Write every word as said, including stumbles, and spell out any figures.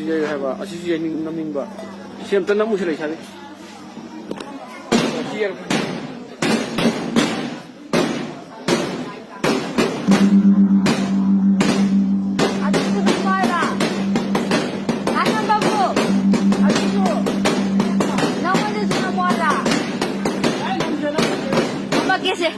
ꯌꯥꯏ ꯍꯥꯏꯕ, ꯑꯁꯤꯁꯨ ꯌꯥꯏꯅꯤꯡ-, ꯅꯝꯅꯤꯡꯕ꯫ ꯁꯤ ꯑꯝꯇ ꯅꯝꯃꯨꯁꯦ ꯂꯩꯁꯥꯕꯤ꯫ ꯑꯗꯨꯁꯨ ꯅꯝꯃꯣ ꯍꯥꯏꯔ? ꯂꯥꯏ ꯅꯝꯕꯕꯨ? ꯑꯗꯨꯁꯨ ꯅꯪꯉꯣꯟꯗꯁꯨ ꯅꯝꯃꯣ ꯍꯥꯏꯔ? ꯅꯝꯃꯛꯀꯦꯁꯦ꯫